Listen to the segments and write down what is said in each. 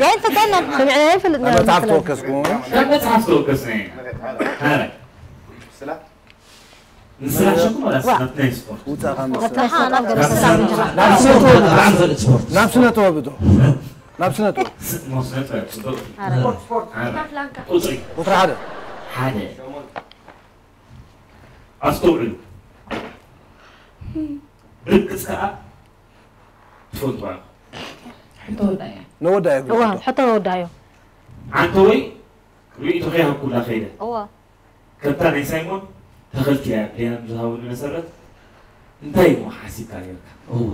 ዘይንፈልጠና። ሰሚዕና ኣይፈልጥና። መጽሓፍ ተወከስኩ። ካብ መጽሓፍ ተወከስና ኢና። ሃረ። ንስራሕ ሸኩም ወላ ስራሕ ናይ ስፖርት። ውጻኻ ምስ ወጣኻ ናብ ገበታ ናብ ስነ ጥበብ ብጣዕሚ ፈልጥ ስፖርት ናብ ስነ ጥበብ እቶ ናብ ስነ ጥበብ ስ- ሞ ስነ ጥበብ ጽቡቕ። ኣረ ሃረ። ቁጽሪ ቁጥሪ ሓደ ሓደ። ኣስተውዕሉ። ብርቅጽ ከኣ ትፈልጥዋ ኢኹም። ተወዳያ ነወዳዮ እዋ ሕቶ ነወዳዮ ዓንተወይ ርእይቶኺ ሃብኩላ ከይደ። እዋ ከምታ ናይ ሳይሞን ተኸልቲ እያ ብያን ዝሃቡኒ መሰረት እንታይ እሞ ሓሲብካ ነርካ? እወ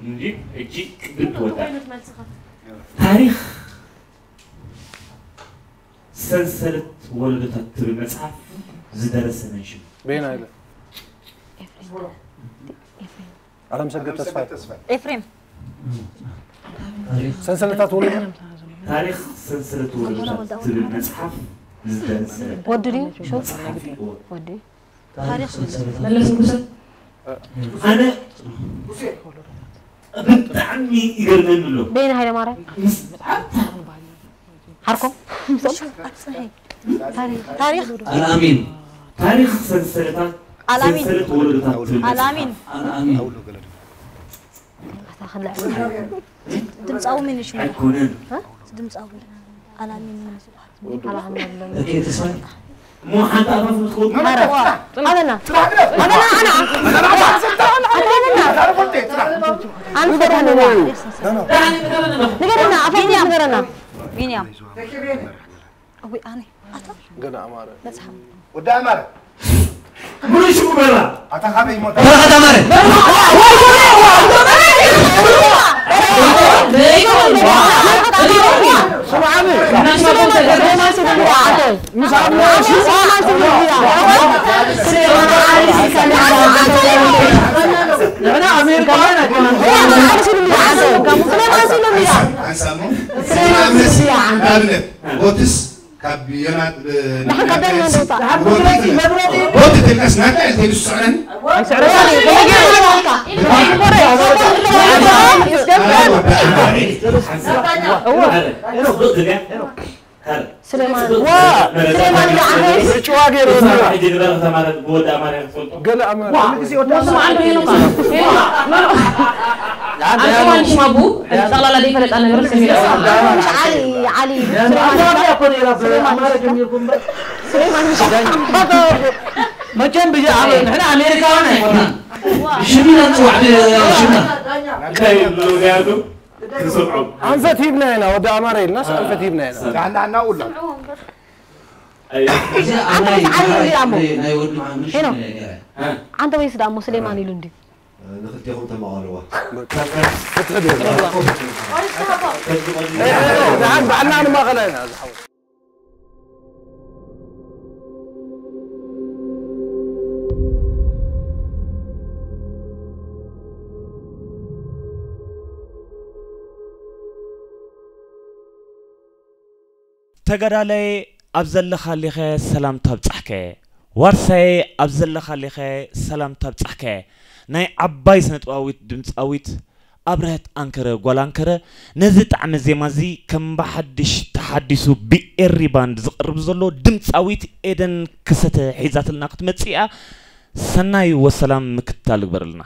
እንዲ እጂ ቅድም ትወዳ ታሪኽ ሰንሰለት ወለዶታት ትብል መጽሓፍ ዝደረሰ መን ሽሙ? ቤና ኢለ ኣለምሰገድ ተስፋ ኤፍሬም ሰንሰለታት ወለዶ ታሪኽ ሰንሰለት ወለዶታት ትብል መጽሓፍ ዝደረሰ ወዲ ድዩ ሹ ጸሓፊ እወ። ወዲ ታሪኽ መለስ ንጉሰ ኣነ ብጣዕሚ ይገርመኒ ኣሎ በይነ ሃይለ ማርያም ምስ ሓርኮም ታሪኽ ኣልኣሚን ታሪኽ ሰንሰለታት ኣልኣሚን ሰንሰለት ወለዶታት ትብል ኣልኣሚን ኣልኣሚን ኣታ ክንልዕ ድምፃዊ ምን ሽሙ ኣይኮነን ድምፃዊ ኣልኣሚን ምን ዝበሃል ኣልኣሚን የለን እኬ ተስፋ እሞ ሓንቲ ኣፋፍ ንትኸውን ኣበና ኣበና ኣና ኣንፈታንና ንገረና ኣፋፍ ንገረና ቢንያም እዊ ኣነ ኣታ ገና ኣማረ መፅሓፍ ወዲ ኣማረ ሙሉእ ሽሙ በራ ኣታ ካበይ ሞታ በረኸት ኣማረ ስምዓኒ ምስ ኣብ ንሕና ኣሜሪካውያን ኣይኮነን ሓንሳሞ ንኣብነት ቦትስ ካብ የማን ቦቲ ተልቀስ ናታ ኢልተይ ዝስዕረኒ ስሌማን ዋ ስሌማን ዳዓኸ ጭዋ ገይሩ ሕጂ ንበረኸት ኣማረ ብወዲ ኣማርያ ትፈልጦ ገለ ኣማረ ኣንተዋን ሽማቡ ጠቕላላ ዘይፈለጣ ነገር ሰሚራ ዓሊ ዓሊ መቸም ብዚ ኣብ ንሕና ኣሜሪካውያን ኣይኮናን ሽምና ንፅዋዕ ሽምና እንታይ ይብሉ ያሉ ክሰምዖም ኣንፈት ሂብና ኢና ወዲ ኣማረ ኢልናስ ኣንፈት ሂብና ኢና ዳና እናውላ እዚኣ ኣብ ናይ ዓሊ ኢሉ ኣሞ። ናይ ወዲ መሓመድ ሄኖ። ሽምና ገይራ ዓንተ ወይስ ዳሞ ስሌማን ኢሉ እንዲ ንክልቴኹም ተማቐልዋ ፍትሒ ድህብ ደሓን ባዕልና ንማኸላ ኢና ዝሓወ ተጋዳላይ ኣብ ዘለኻሊኸ ሰላምታ ኣብጻሕከ። ዋርሳየ ኣብ ዘለኻሊኸ ሰላምታ ኣብጻሕከ። ናይ ዓባይ ስነጥበባዊት ድምጻዊት ኣብርሀት ኣንከረ ጓል ኣንከረ ነዚ ጣዕመ ዜማ እዚ ከም ብሓድሽ ተሓዲሱ ብኤሪ ባንድ ዝቕርብ ዘሎ ድምጻዊት ኤደን ክሰተ ሒዛትልና ክትመጽእ እያ። ሰናይ ወሰላም ምክትታል ግበርልና።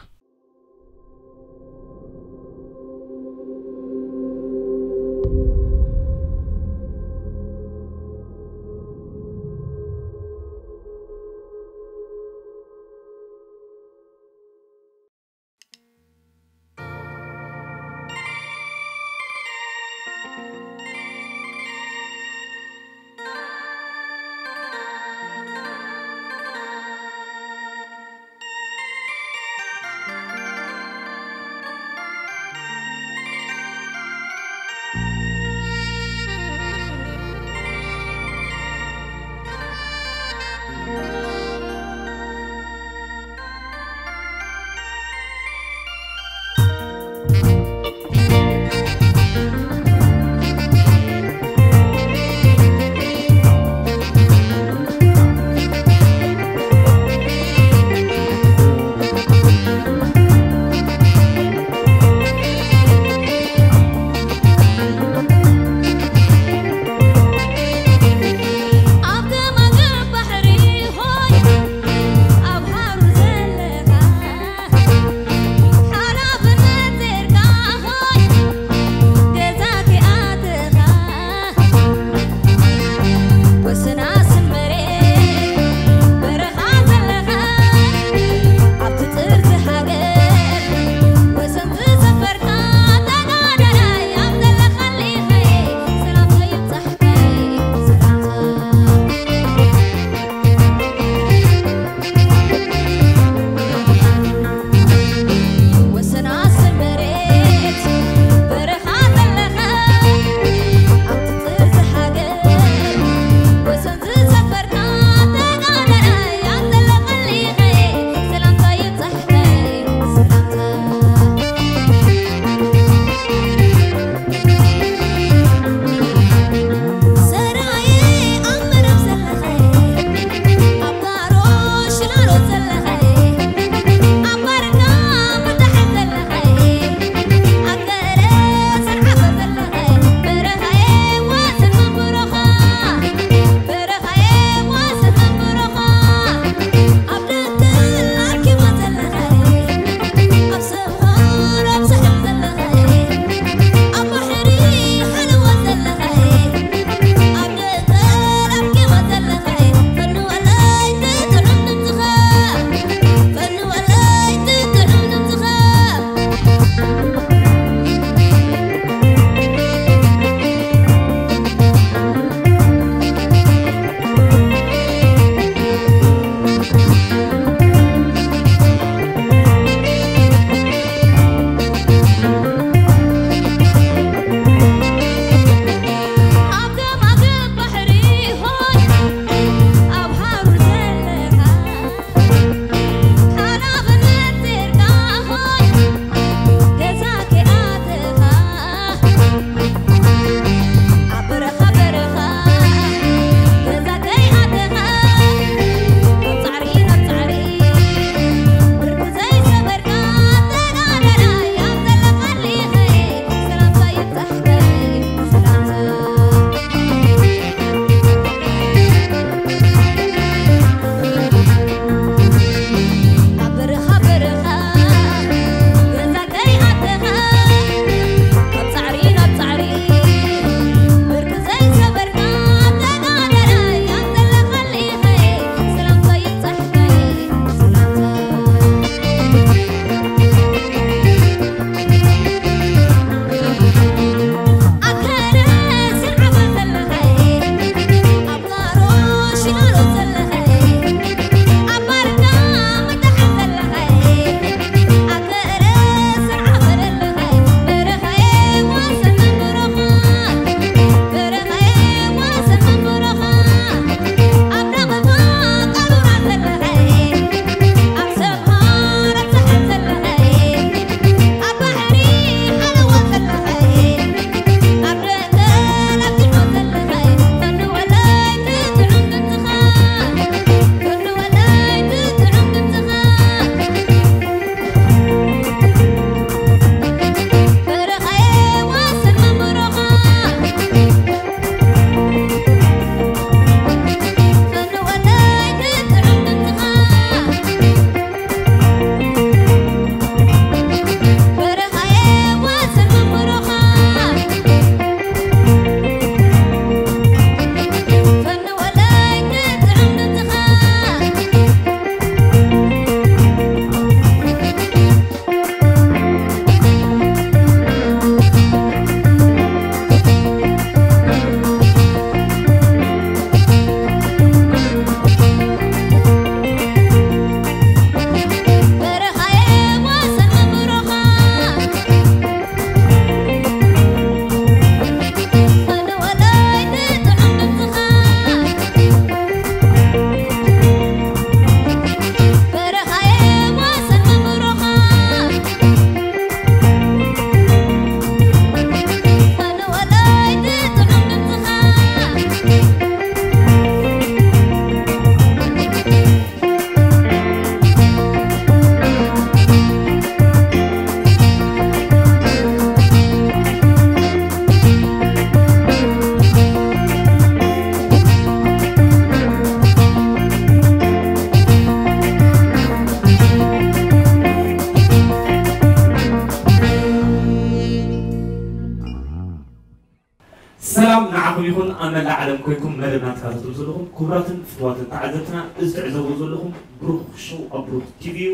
ንዓኹም ይኹን ኣብ መላእ ዓለም ኮይንኩም መደብና ትከታተሉ ዘለኹም ክቡራትን ፍትዋትን ተዓዘብትና፣ እዚ ትዕዘቡ ዘለኹም ብሩኽ ሾው ኣብ ብሩኽ ቲቪ እዩ።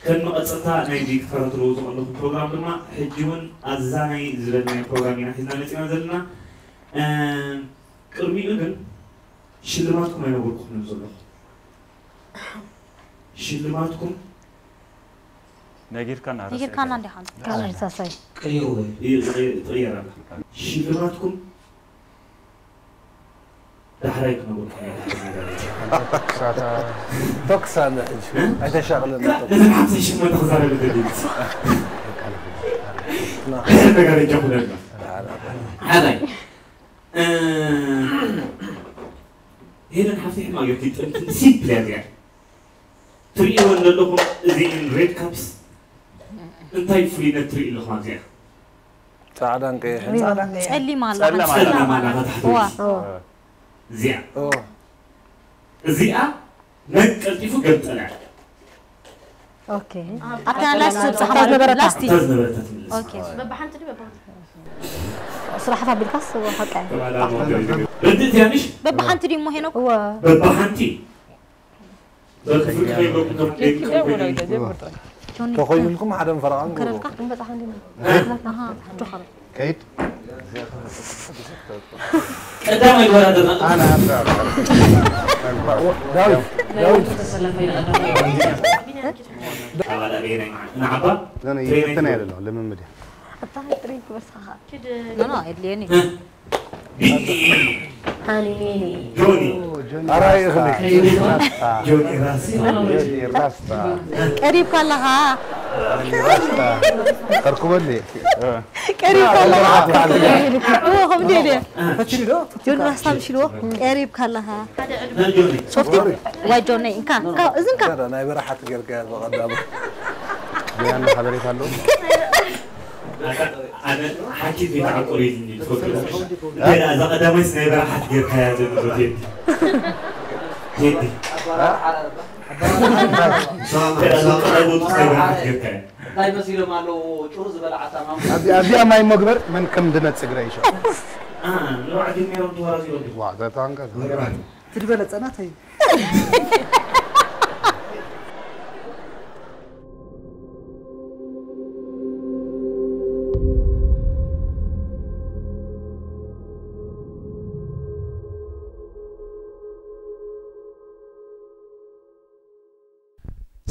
ከም መቐጸልታ ናይዚ ክትከታተልዎ ዝቐለኹም ፕሮግራም ድማ ሕጂ እውን ኣዛናይ ዝበልናዮ ፕሮግራም ኢና ሒዝና መጺና ዘለና። እ፣ ቅድሚኡ ግን ሽልማትኩም ኣይነገርኩኹምን ዘለኹ። ሽልማትኩም ነጊርካና ነጊርካና ረሲዕካ። እንዲኻ። ካልኣይ ሳሳይ። ቀይሩ ወይ? እዩ፣ ትቕየ-፣ ትቕየር ኣላ። ሽልማትኩም ዳሕራይ ክነግረኩም ኢና። ተኩሳታ። ተኩሳ ንሕጂ። ኣይተሻቕለና። ግራ፣ ነዘን ሓምሳ ሽሞንተ ክዛረብ ደሊት። ና። ነገር እጃኹ ደጋ። ሓራይ። እ፣ ሄለን ሓፍቲ ሕማቕ ጌርኪ ጥምትን ሲምፕል እያ እዚኣ። ትርእይወን ዘለኹም እዚኤን ሬድ ካፕስ እንታይ ፍሉይነት ትርእዩ ኣለኹም ኣብዚኣ? ጻዕዳን ቀይሕን። ሪባን። ጸሊም ኣላ። ጸላም ኣላ። ጸላም ኣላ፣ ካብ ታሕቲ ዋ። ወዲስ። ኦ። እዚኣ። ኦ። እዚኣ መን ቀልጢፉ ገምጠላ። ኦኬ። ኣብታ ላስት ዝብጻሓ ኣታ ማለት ዝነበረታ። ላስቲ። እታ ዝነበረታ ትምለስ። ኦኬ። በብሓንቲ ድዩ በብሓንቲ? ስራሕታ ቢልካስ ሓቃ እዩ። ተባላ ሞገድ። ርድእቲ እያ ምሽ? በብሓንቲ ድዩ እሞ ሄኖክ? እወ። በብሓንቲ። በክፍል ከይብለኩም ከም ኬክ ደይ ደውሎ ከይብለኩም። ኢለ ዘይምርጦ። ጆኒ። ተኾይኑልኩም ሓደን ፈረቓን ግበሩ። ከረልካ? ክንበጻሕ እንዲና። ኣሃ፣ ዶ ኻበል። ከይድ። ቀዳማይ ወዳደርና ኣነ ኣንተ ዳዊት፣ ዳዊት። ተሰለፈ ይላል። ኣባል ኣበየናይ መዓልቲ ንዓባ? ኖ፣ ኖ፣ ትሬኒንግ ይፈተና ነው። ያደለው ልምምድ። ኣታ ትሬኒንግ ክበሳኻ። ኖ፣ ኖ፣ የድልየኒ። እ? ቢኒ። ሃኒ ሚኒ። ጆኒ። ኦ፣ ጆኒ ኣራይ ራስታ። እኽሊ። ጆኒ ራስታ። ጆኒ ራስታ። ጆኒ ራስታ። ቀሪብካ ኣለኻ። ጆኒ ራስታ። ተርኩበሊ። ቀሪብካ ኣለኻ። ራስታ። ኦ፣ ከምኡ ድየ? ፈትኒ ዶ? ጆኒ ራስታ ምሽ ኢልዎ። ቀሪብካ ኣለኻ። ና ጆኒ። ሶፍቲ። ዋይ ጆኒ፣ እንካ፣ እንካ፣ እዚ እንካ። ዳ፣ ናይ በረሓት ጌርካ በቐዳሙ። ቢራና ሓበሬታ ኣለዎ። ኣነ ሓኪም ቤት ዓቆር ኢልኒ ትፈክር። ገና እዛ ቀዳማይስ ናይ በረሓት ጌርካያ ዘሎ ቴዲ። ቴዲ። ገና እዛ ቀዳሞት ናይ በረሓት ጌርካያ። እንታይ መሲሎም ኣለዉ? ጩር ዝበለ ዓሳማ። ኣብዚ፣ ኣብዚኣ ማይ መግበር መን ከም ድመጽእ ግረ ይሻ። አ፣ ንባዕዲ ነይሮም ተዋራዚሮም። ዋ፣ ዘታንቀ። ትድበለ ጸናት እዩ።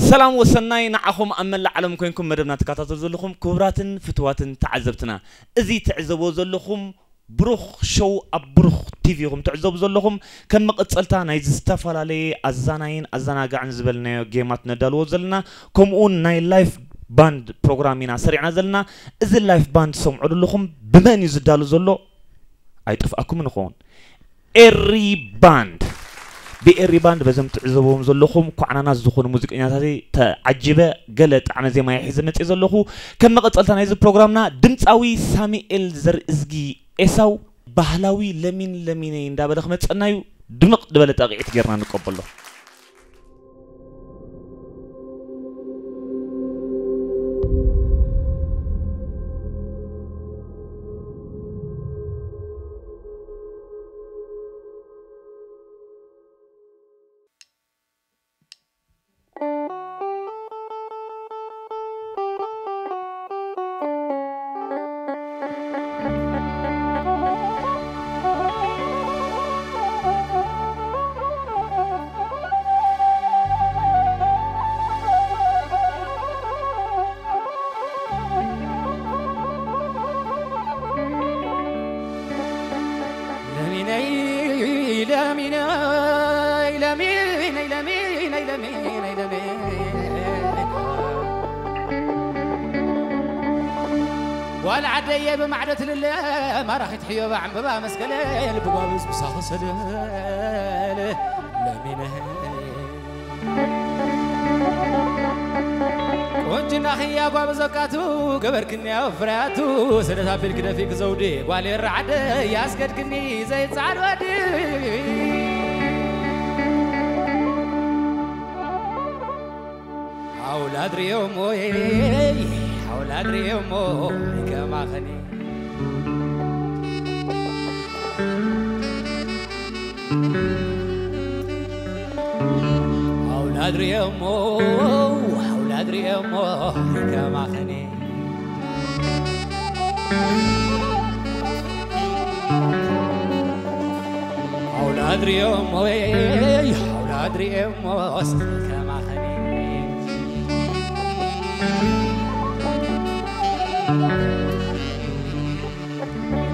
ሰላም ወሰናይ ንዓኹም ኣብ መላእ ዓለም ኮይንኩም መደብና ትከታተሉ ዘለኹም ክቡራትን ፍትዋትን ተዓዘብትና። እዚ ትዕዘብዎ ዘለኹም ብሩኽ ሾው ኣብ ብሩኽ ቲቪ ኢኹም ትዕዘቡ ዘለኹም። ከም መቐጸልታ ናይዚ ዝተፈላለየ ኣዛናይን ኣዘናጋዕን ዝበልናዮ ጌማት ነዳልዎ ዘለና፣ ከምኡውን ናይ ላይፍ ባንድ ፕሮግራም ኢና ሰሪዕና ዘለና። እዚ ላይፍ ባንድ ትሰምዑ ዘለኹም ብመን እዩ ዝዳሎ ዘሎ? ኣይጠፍኣኩምን ይኸውን። ኤሪ ባንድ። ብኤሪ ባንድ በዞም ትዕዘብዎም ዘለኹም ኳዕናናት ዝኾኑ ሙዚቀኛታት ተዓጂበ ገለ ጣዕመ ዜማ ይሒዘ መፅእ ዘለኹ። ከም መቐፀልታ ናይዚ ፕሮግራምና ድምፃዊ ሳሙኤል ዘርእዝጊ ኤሳው ባህላዊ ለሚን ለሚነይ እንዳበለ ክመፀና እዩ። ድምቕ ዝበለ ጣቕዒት ጌርና ንቀበሎ። ለሚነይ፣ ለሚነይ፣ ለሚነይ፣ ለሚነይ፣ ለሚነይ፣ ለሚነይ። ጓል ዓደየ ብማዕዶ ትልለ፣ ማራኺት ሕዮባ ዕምበባ መስቀለ፣ ልቢ ጓብዝ ምሳኺ ሰለለ፣ ለሚነይ። ቁንጅና ኽያ ጓብዞካቱ ገበርክኒ ኣብ ፍርያቱ፣ ስደት ኣቢልኪ ደፊእኪ ዘውዲ ጓል ኤረ ዓደ ያስገድክኒ ዘይጻል ወዲ። ኣውላድ ሪኦሞ ኣውላድ ሪኦሞ ከማኸኒ። ሪኦሞ ኣውላድ ሪኦሞ ከማኸኔ ኣውላድ ሪኦሞ ኣውላድ ሪኦሞ ከማኸኔ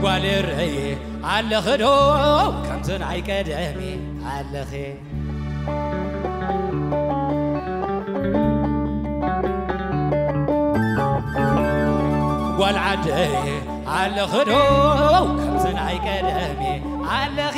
ጓል ረየ ኣለኽዶ ከምቲ ናይ ቀደሜ ኣለኸ ጓል ዓደይ ኣለኽዶ ከምቲ ናይ ቀደሜ ኣለኸ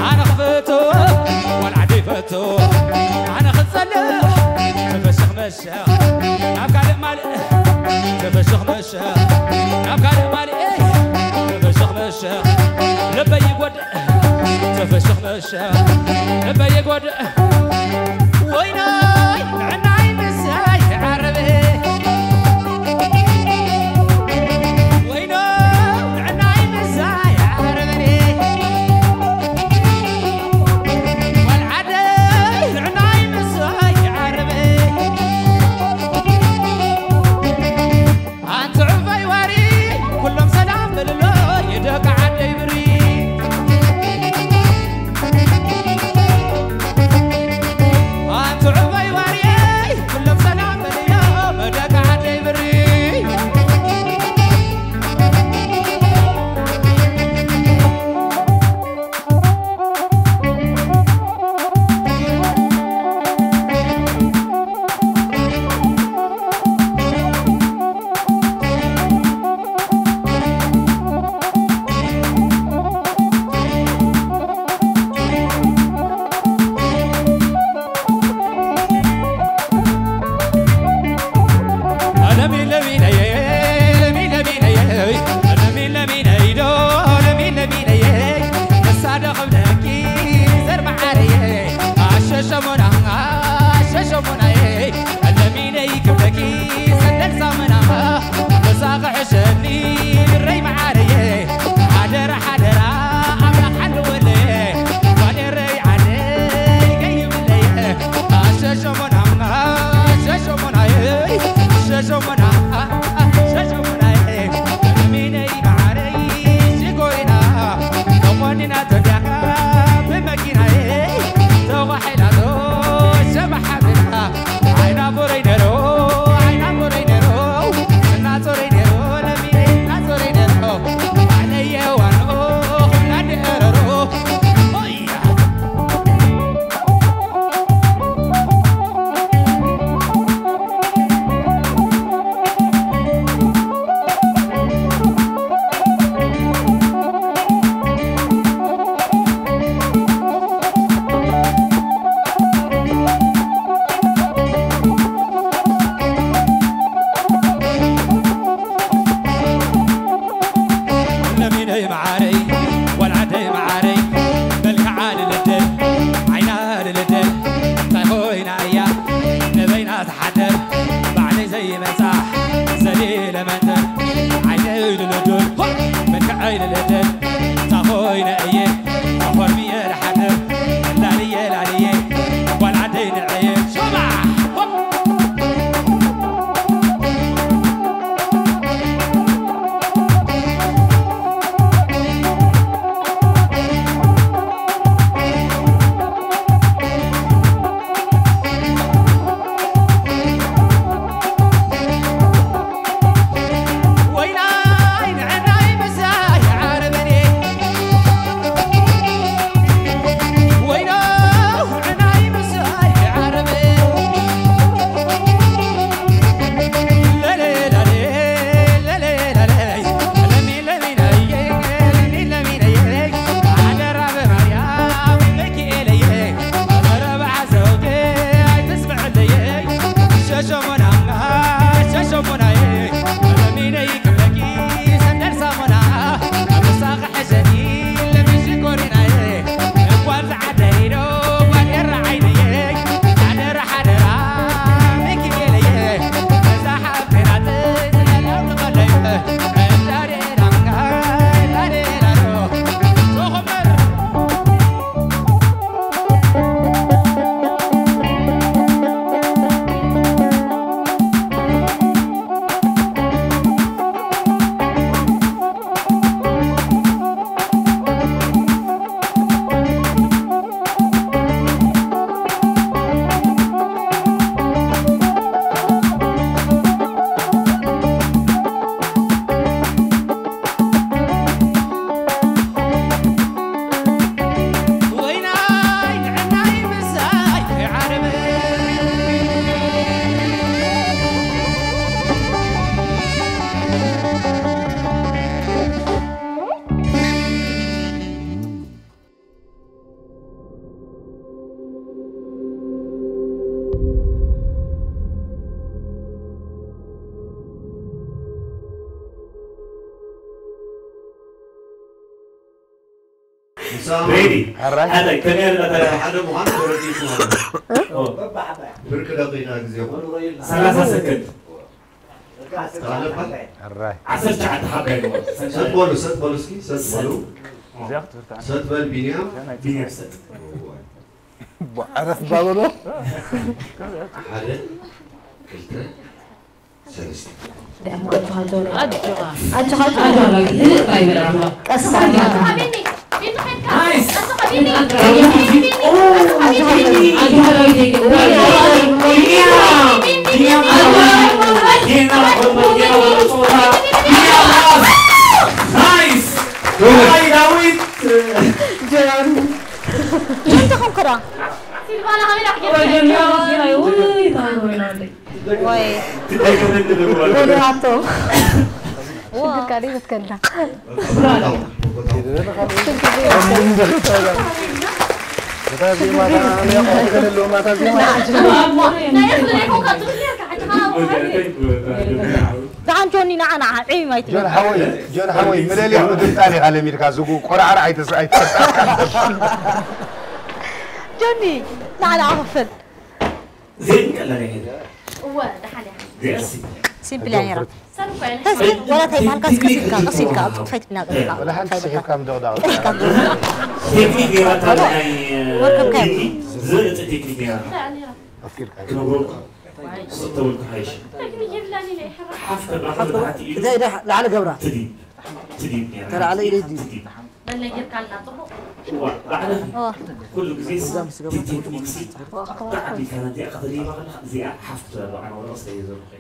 ኣነ ክፈቶ ጓል ዓደይ ፈቶ ኣነ ክጸልእ ተፈሽኽ መሸኽ ናብ ካልእ ማልእ ተፈሽኽ መሸኽ ናብ ካልእ ማልእ ተፈሽኽ መሸኽ ልበይ ይጎድእ ተፈሽኽ መሸኽ ልበይ ይጎድእ ወይናይ ንዕናይ ምሳይ ዓረበ ወይኖ ንዕናይ ምሳይ ዓረበኔ ጓል ዓደይ ንዕናይ ምሳይ ዓረበ ኣንቲ ዕባይ ዋሪ ኩሎም ሰላም በልሎ የደቂ ዓደይ ብሪ ሬዲ። ሕራይ። ሕራይ። ከመይ ኣላ? ሓደ ምዃኑ ተረዲእኩም ኣለኹ። ኦ፣ ብርቂ ደቂና ግዜ ኾኑ። ሰላሳ ሰከንድ። ሕራይ። ዓሰርተ ትሽዓተ ሓባይ ነው። ሰጥ በሉ፣ ሰጥ በሉ፣ እስኪ ሰጥ በሉ። ሰጥ በል ቢንያም። ቢንያም ሰጥ። ዕረፍ ባበሎ። ሓደ፣ ክልተ፣ ሰለስተ። ኣጆኻ ጆኒ። ኣጆኻ ጆኒ። ቀስ በል። ናይስ። ናይስ። ዳዊት። ጆኒ። ሽንትኹም ክራ። ወይ ጎደራቶ። ሽግር ካዲ ክትከዳ። ደሓን ጆኒ፣ ንዓ ንዓ ዒም ኣይትበል። ጆን ሓወይ፣ ጆን ሓወይ፣ ምለልያ ምድምጣል ኢኻ ለሚድካ፣ ዝጉ ቆራዕራዕ ኣይተስ-፣ ኣይተረዳእካን። ጆኒ፣ ንዓ ንዓ ክፈል። ዜን ቀላል ኣይሄድን። እወ ደሓን እያ። ዜን ሲ- ሲምፕል እያ ነይራ። ሰብ እኮ እያ ተስ-፣ ወላ እንታይ በሃልካ፣ ቀስ ኢልካ፣ ቀስ ኢልካ፣ ኣብ ጡጥ ፈይትብና፣ ቀስ ኢልካ፣ ወላ ሓንቲ ፈይትብና። ስሒብካ ምደቕዳቕ። ቀስ ኢልካ። ቴክኒክ ነይራ እታ ናይ ወርቅካ ቴክኒክ፣ ዝብልፅ ቴክኒክ ነይራ። ኣፍኪርካ። ክነግረካ። ስቕ ተብልካ ሓይሽ። ሓፍ ተብላ ሓፍ ተባዕቲ ኢሉ እንታይ ኢዳ ላዕሊ ገብራ? ትዲብ። ትዲብ ነይራ። ተላዕለ ኢለ ይዲብ። ትዲብ። መለየት ካልናጥሞ እዋ፣ ላዕሊ። ኩሉ ግዜ ቴክኒክ ሲ ብጣዕሚ ካናት እያ ከተሪባ ከለኻ እዚኣ ሓፍ ትበል በዓል ወረቐ ስለ እየ ዘለኹ።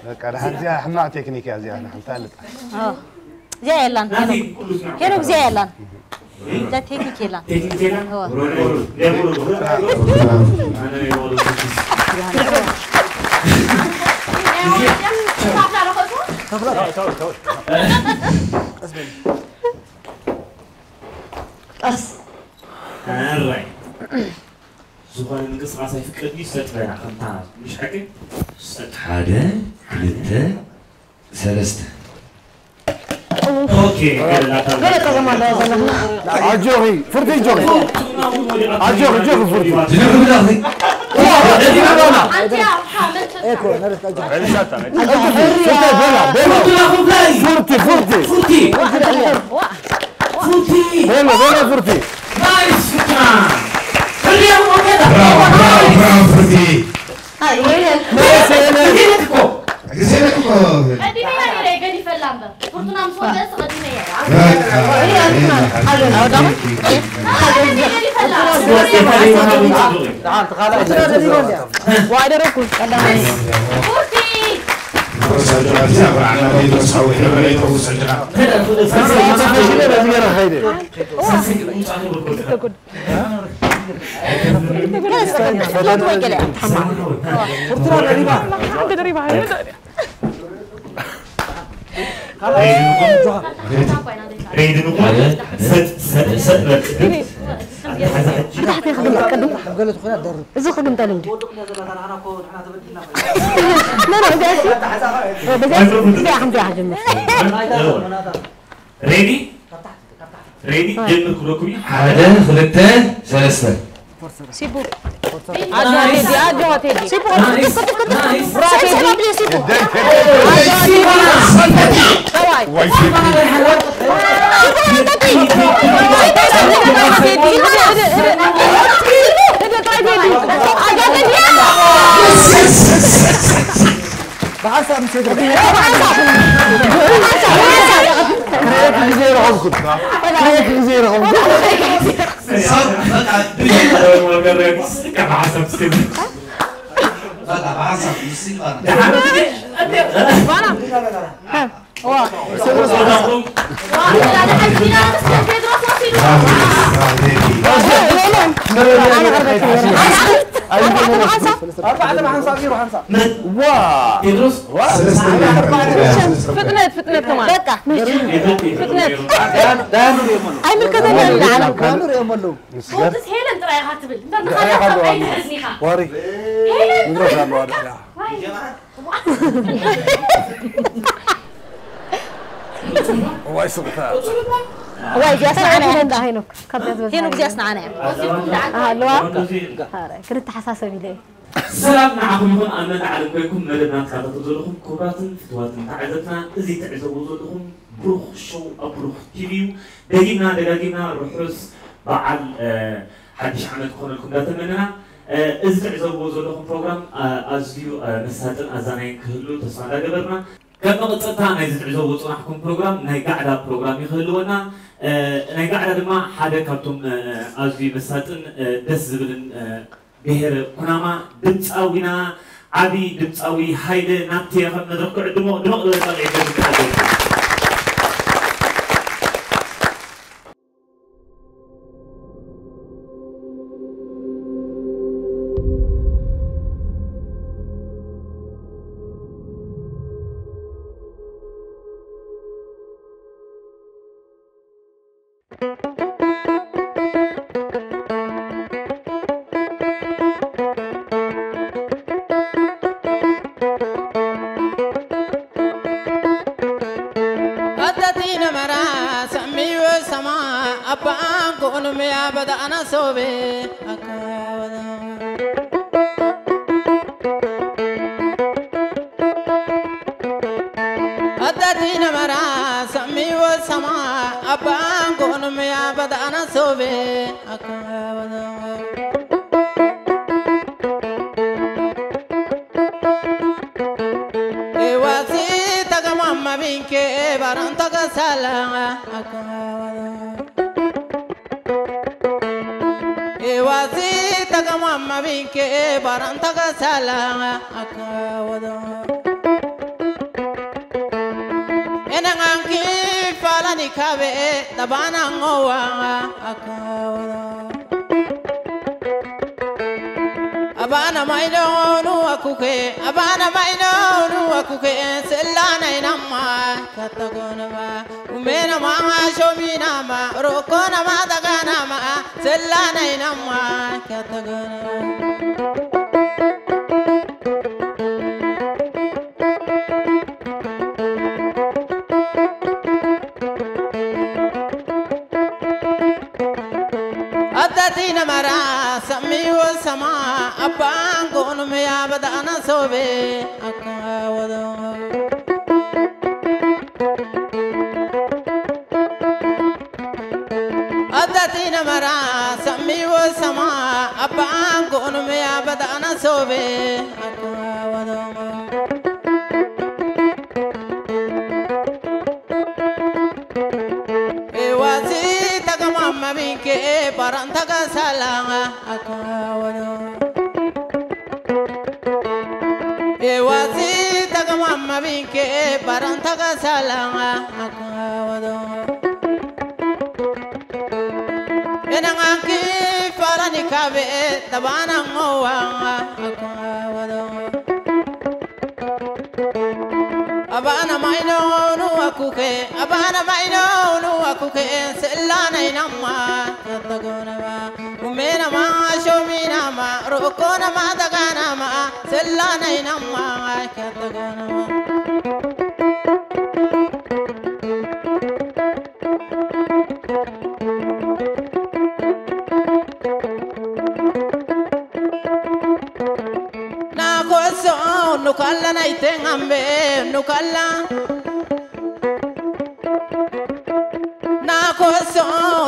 በቃ፣ ደሓን እዚኣ ሕማቕ ቴክኒክ እያ እዚኣ፣ ንሓንቲ ኣልጣ። እዚኣ የላን። ናቲ ኩሉ ስማዕ። ሄኖክ እዚኣ የላን። እዛ ቴክኒክ የላን። ቴክኒክ የላን? እዋ። ሮል፣ ሮል፣ ሮል፣ ሮል። ኣነ ሮል። ቀስ። ኣራይ። ዝኾነ ምንቅስቓስ ኣይፍቀድን እዩ፣ ሰጥ በላ፣ ከምታ ምሽ ሓቂ። ሰጥ። ሓደ፣ ክልተ፣ ሰለስተ። ኦኬ፣ ገለ ላታ-፣ ገለ ጠዘማ ኣለዋ ዘለና። ኣጆኺ፣ ፍርቲ ኣጆኺ። ኣጆኺ፣ ኣጆኺ፣ ፍርቲ። ኣንቲ ኣውሓ መን ኤኮ፣ ነረት ኣጆኺ። ፍርቲ፣ በላ፣ በላ። ፍርቲ፣ ፍርቲ። ፉቲ። ፉቲ። በላ፣ በላ፣ ፍርቲ። ናይስ ፍትና። ሕርያ ወገዳ። ብራቮ፣ ብራቮ፣ ብራቮ፣ ፍርቲ። ኣይ ግዜ ነክ እኮ። ግዜ ነክ እኮ። ቀዲመያ ነይረ ገዲፈላ እምበር ፍርቱና ምስ ወደስ ቀዲመያ እያ። በቃ። ገዲፈላ ደሓን ተኻላ ዋደረኩ ቀዳማይ ፉርቲ ርሳ ጅራ፣ ርሳ ጅራ፣ ርሳ ጅራ። ሬዲ ንኹን። ሰጥ፣ ሰጥ፣ ሰጥ በል ቅድም። ሓዛ ሕጂ። ገለ ዝኾነ ደርብ እዚ ክግምጠል እንዲ መን እዚ ኣሲ በዚ እዚኣ ከምዚኣ ክጅምር ሬዲ? ሬዲ? ጀምር ክብለኩም እዩ። ሓደ፣ ክልተ፣ ሰለስተ። ሲቡ ኣጆ ቴዲ ኣጆ ቴዲ ሲቡ ናይስ፣ ናይስ። ብራ ቴዲ ሲቡ ብሓንሳብ ምስ ሄደ ክሬክ ግዜ ረኸብኩ። ክሬክ ግዜ ረኸብኩ። ሰብ በቃ ወገረስ፣ ከመሓሰብ ስል። በቃ ብሓንሳብ ምስ ይባል። ቴድሮስ ወሲዱ ኣርባዕተ ብሓንሳብ ዜሮ ሓንሳብ ቴድሮስ ሰለስተ ፍጥነት ፍጥነት ከማን በቃ ፍጥነት ዳያኑ ሪኦሞ ኣለዉ። ኣይምልከተና ንዓለም ዳያኑ ሪኦሞ ኣለዉ። ፎርትስ ሄለን ጥራይ ኢኻ ትብል እምበር ንኻልእ ኣይትሕዝን ኢኻ። ዋሪ ሄለን ንብረት ኣለዋ ድሕሪኣ። ዋይ። እዋይ ስቕታ። እዋይ እዚኣስ ንዓና እያ። ሄኖክ ካብዚኣ ዝበዝሓ ሄኖክ እዚኣስ ንዓና እያ። ኣለዋ። ኣረ፣ ክንተሓሳሰብ ኢለ እየ። ሰላም ንዓኹም ይኹን፣ ኣብ መላእ ዓለም ኮይንኩም መደብና ትከታተሉ ዘለኹም ክቡራትን ፍቱዋትን ተዓዘብትና፣ እዚ ትዕዘብዎ ዘለኹም ብሩኽ ሾው ኣብ ብሩኽ ቲቪ እዩ። ደጊምና ደጋጊምና ርሑስ በዓል፣ እ፣ ሓድሽ ዓመት ክኾነልኩም እንዳተመነና፣ እ፣ እዚ ትዕዘብዎ ዘለኹም ፕሮግራም፣ እ፣ ኣዝዩ፣ እ፣ መሳጥን ኣዛናይን ክህሉ ተስፋ እንዳገበርና፣ ከም መቐጸልታ ናይዚ ትዕዘብዎ ዝጸናሕኩም ፕሮግራም ናይ ጋዕዳ ፕሮግራም እዩ ክህልወና። እ፣ ናይ ጋዕዳ ድማ ሓደ ካብቶም፣ እ፣ ኣዝዩ መሳጥን፣ እ፣ ደስ ዝብልን፣ እ፣ ብሄረ ኩናማ ድምጻዊና፣ ዓቢ ድምጻዊ ሃይለ ናቲ፣ ካብ መድረኽ ክዕድሞ ድመቕ ዝበለ ጻውዒት ዘድምጻ። ኣደቲ ነመራ ሰሚዩ ሰማ ኣባን ኮኑ ምያ በዳና ሶቤ ኣካወላ ኣደቲ ነመራ ሰሚዩ ሰማ ኣባን ኮኑ ምያ በዳና ሶቤ ኣካወላ Ewa si taga mama binke baran taga sala. Ewa si taga mama binke baran taga sala. Enanganki falani kabe tabana ngowa. Abana maino nu akuke, abana maino nu akuke, selana inama katagonama, umena ma shomina ma, rokona ma dagana ma, selana inama katagonama. Adati namara sami wo sama apango nume abadana sobe akawado. Adati namara sami wo sama apango nume abadana sobe akawado. Ewasi taga mama binke baran taga salanga akawado. Ewasi taga mama binke baran taga salanga akawado. Enanganki falani kabe tabana ngowa akawado. Abana maino nu akuke, abana maino nu akuke, selana inama katagonama, umena ma shomina ma, rokona ma dagana ma, selana inama katagonama. Nakoso nukalla naitengambe nukalla. Nakoso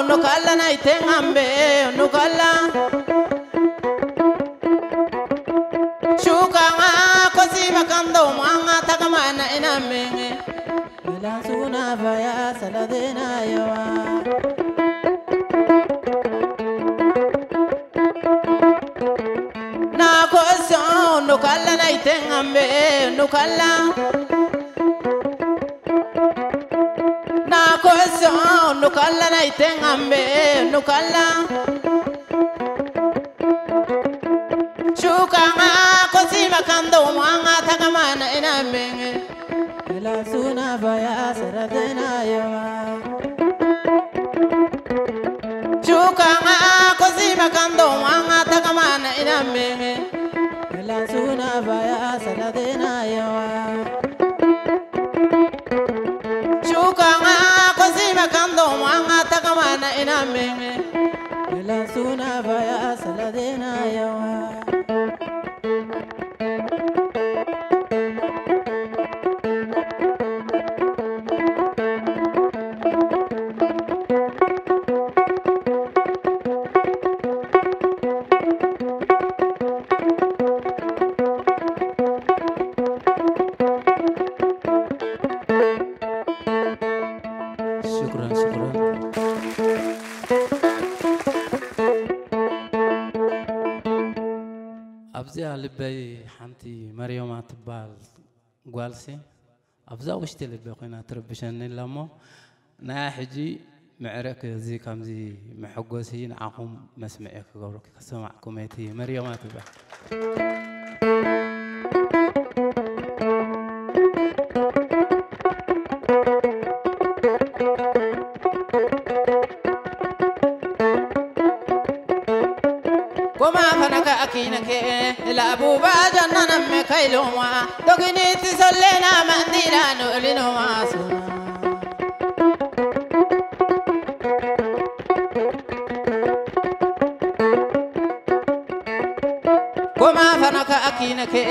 nukalla naitengambe nukalla. Shukanga kosi makando manga takamana inamenge. Elansuna vaya saladena yawa. Nakoso nukalla naitengambe nukalla. Nakoso nukalla naitengambe nukalla. Shukanga kosi makando manga takamana inamenge. Ela suna vaya saradena yawa. Shukanga kosi makando manga takamana inamenge. Ela suna vaya saradena yawa. Shukanga Lasuna vaya saladena yawa. ሽኩራን፣ ሽኩራን። ኣብዚኣ ልበይ ሓንቲ መርዮማ ትበሃል ጓልሲ ኣብዛ ውሽጢ ልበይ ኮይና ትርብሸኒ ኣላ እሞ፣ ናይ ሕጂ ምዕረክ እዚ ከምዚ መሐጎሲ ንዓኹም መስምዒ ክገብረኩ፣ ክሰማዕኩም እቲ መርዮማ ትበሃል። Kuma fana ka akina ke, la abuba janna namme kailoma, dogini ti sollena mandila no lino masuna. Kuma fana ka akina ke,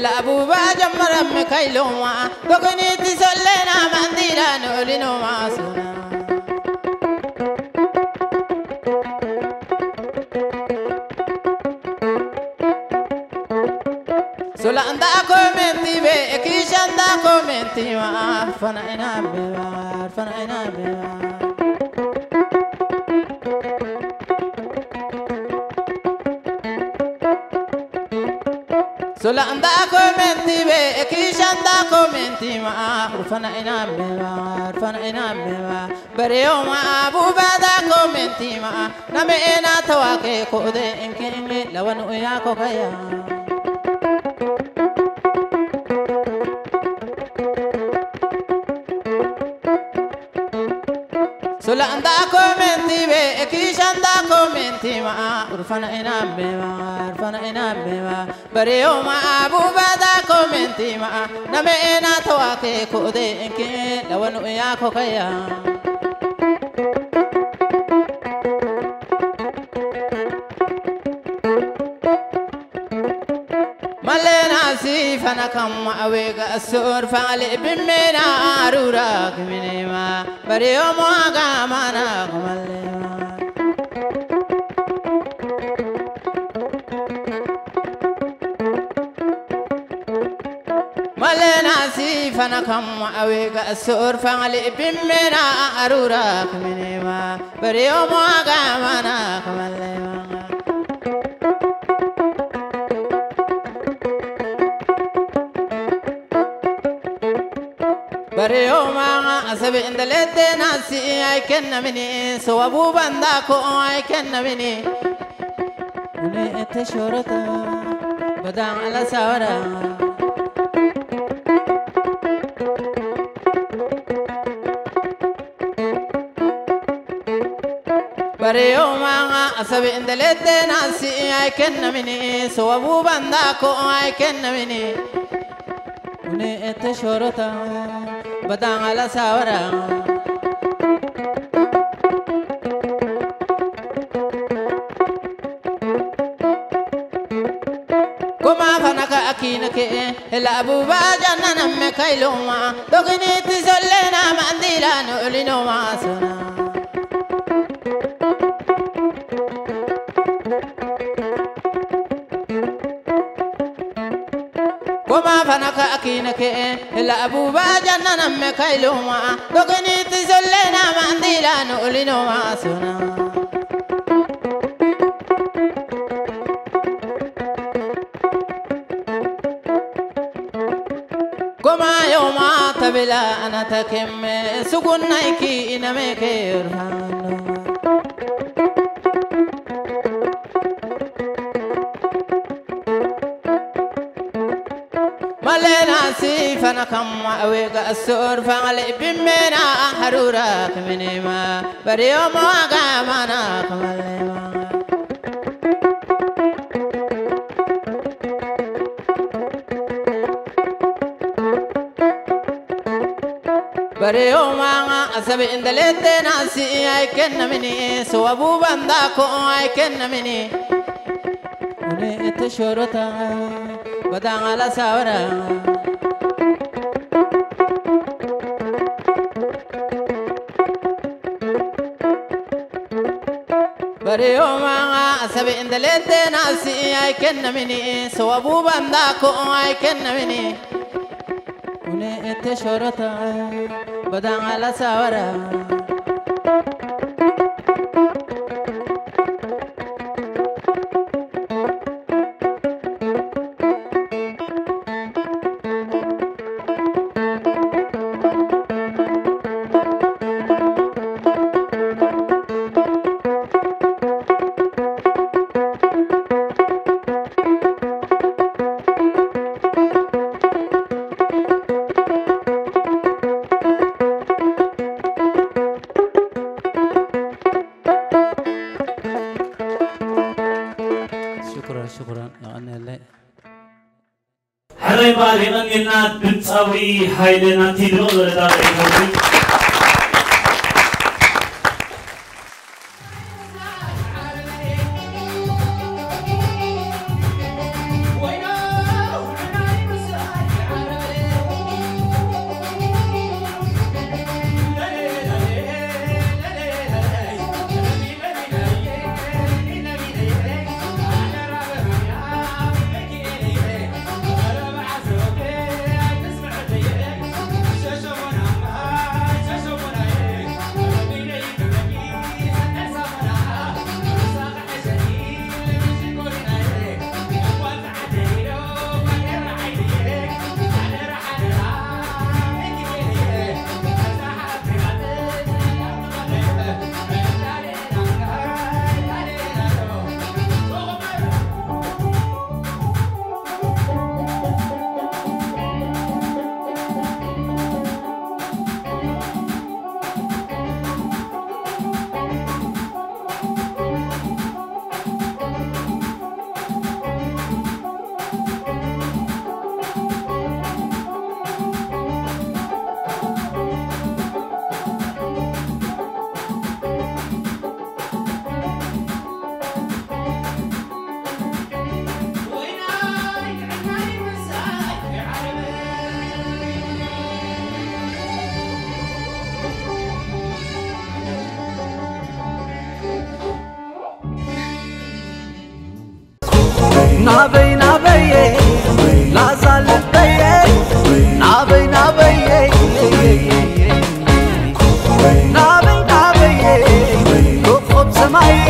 la abuba jamma namme kailoma, dogini ti sollena mandila no lino masuna. Sola anda komenti be, ekisha anda komenti ma, fana ina be ma, fana ina be ma. Sola anda komenti be, ekisha anda komenti ma, fana ina be ma, fana ina be ma. Bareo ma abuba da komenti ma, na me ena tawake kode enke enke lawanu ya kokaya. Sola anda komenti be, ekisha anda komenti ma, urfana ina be ma, urfana ina be ma. Bareo ma abuba da komenti ma, na me ena tawake kode enke lawanu ya kokaya. Malena si fana kam awega sur fale bimena arura kiminema. Bareo mo aga mana kamalema. Malena si fana kam awega sur fale bimena arura kiminema. Bareo mo aga mana kamalema. Bareo ma asabe indalete nasi ay kenna mini, so abu banda ko ay kenna mini. Une ete shorota badang ala sawara. Bareo ma asabe indalete nasi ay kenna mini, so abu banda ko ay kenna mini. Une ete shorota badang ala sawara. Kuma fana ka akina ke, la abuba janna namme kailoma, dogini ti sollena mandila no lino masuna. Kuma fana ka akina ke, la abuba janna namme kailoma, dogini ti sollena mandila no lino masuna. Kuma yoma tabila ana takemme, sugun naiki iname ke urfano. Malena si fana kam awega asur fale bimena harura kiminema. Bareo mo aga mana kamalema. Rioma sabi indalete nasi ai kennamini suabu bandako ai kennamini. Une ete shorota badangala sawara. Barioma sabi indalete nasi ai kennamini suabu bandako ai kennamini. Une ete shorota badangala sawara. ሽኩራን ሽኩራን። የቐንየለይ። ሕራይ በዓል። የቐንየልና ድምፃዊ ሃይለ ናቲ ድሮ ወረዳ። ናበይ ናበይ ላዛ ልበየ ናበይ ናበይ ናበይ ናበይ ኮኾብ ሰማየ